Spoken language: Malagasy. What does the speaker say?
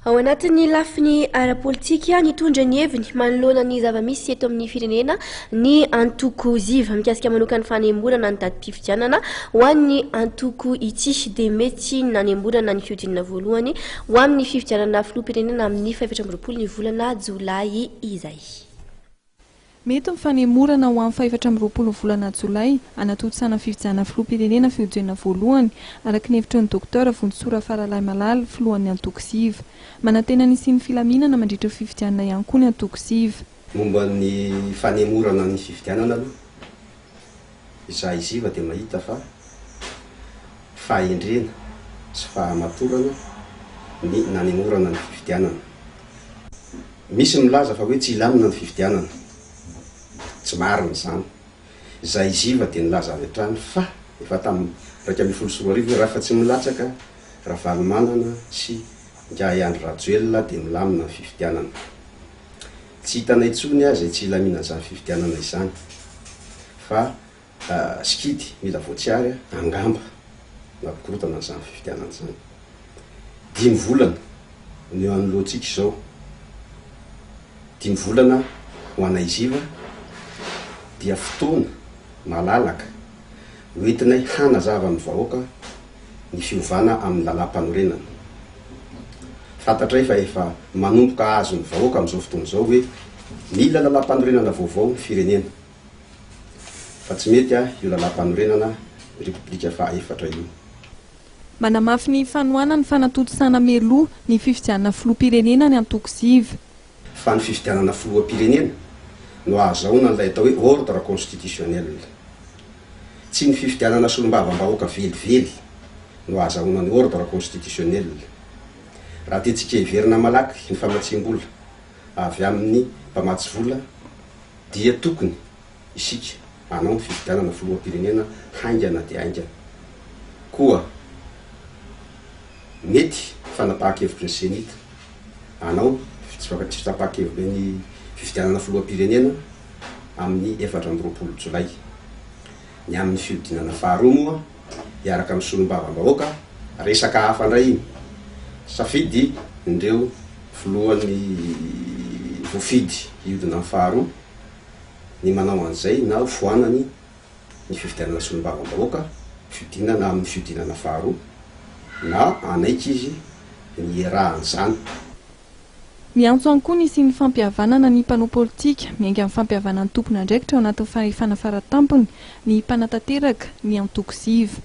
Ao anatin'ny lafiny ara-politika, nitondra ny heviny manoloana ny zava-misy eto amin'ny firenena ny antoko Ziva. Mikasika manokana ny fanemorana ny datim-pifidianana ho an'ny antoko ity dia mety nanemorana ny fihodinana voalohany ho amin'ny fifidianana filoham-pirenena amin'ny faha-24 ny volana jolay izay. Mety ny fanemorana ho amin'ny faha-24 ny volana jolay hanatontosana ny fifidianana filoham-pirenena fihodinana voalohany, araka ny hevitry ny Docteur Vonjisoa Rafaralahimalala, filohan'ny antoko Ziva. Manantena ny hisian'ny filaminana mandritra ny fifidianana ihany koa ny antoko Ziva. Momba ny fanemorana ny fifidianana aloha, izahay Ziva dia mahita fa fahendrena sy fahamatorana ny nanemorana ny fifidianana. Misy milaza fa hoe tsy hilamina ny fifidianana. Tsy marina izany. Izahay Ziva dia nilaza avy hatrany fa efa tamin'ny 2011 hoe raha tsy milatsaka Ravalomanana sy Ingahy Andry Rajoelina dia milamina ny fifidianana. Tsy hitanay intsony izay tsy hilaminan'izany fifidianana izany fa Sikidy mila voatsiary angamba nampikorontana an'izany fifidianana izany. Dimy volana no eo anoloantsika izao. Dimy volana ho anay Ziva dia fotoana malalaka hoentinay hanazava amin'ny vahoaka ny fiovana amin'ny lalàmpanorenana. Fantatray fa efa manomboka azon'ny vahoaka amin'izao fotoana izao hoe mila lalàmpanorenana vaovao ny firenena. Fa tsy mety io lalàmpanorenana Repoblika faha-efatra io. Manamafy ny fanohanany ny fanatontosana mialoha ny fifidianana filoham-pirenena ny antoko Ziva. Fa ny fifidianana filoham-pirenena no ahazahoana an'ilay atao hoe ordre constitutionnel. Tsy ny fifidianana solombavambahoaka velively no ahazahoana ny ordre constitutionnel. Raha tiantsika hiverina malaky ny famatsiam-bola avy amin'ny mpamatsy vola dia tokony isika hanao ny fifidianana filoham-pirenena haingana dia haingana. Koa mety fanapahan-kevitry ny Cenit hanao fitapahan-kevitry ny fifidianana filoham-pirenena amin'ny 24 jolay. Ny amin'ny fihodinana faharoa moa hiaraka amin'ny solombavambahoaka, resaka hafa indray iny. Safidy indreo filohan'ny voafidy hihodina amin'ny faharoa ny manao an'izay na ho foanany ny fifidianana solombavambahoaka fihodinana amin'ny fihodinana faharoa na hanaiky izy ny hiarahan'izany. Miantso ihany koa ny hisian'ny fampihavanana ny mpanao politika, miainga amin'ny fampihavanan'ny tompon'andraikitra ao anatin'ny fahefana faratampony, ny mpanatanteraka, ny antoko Ziva.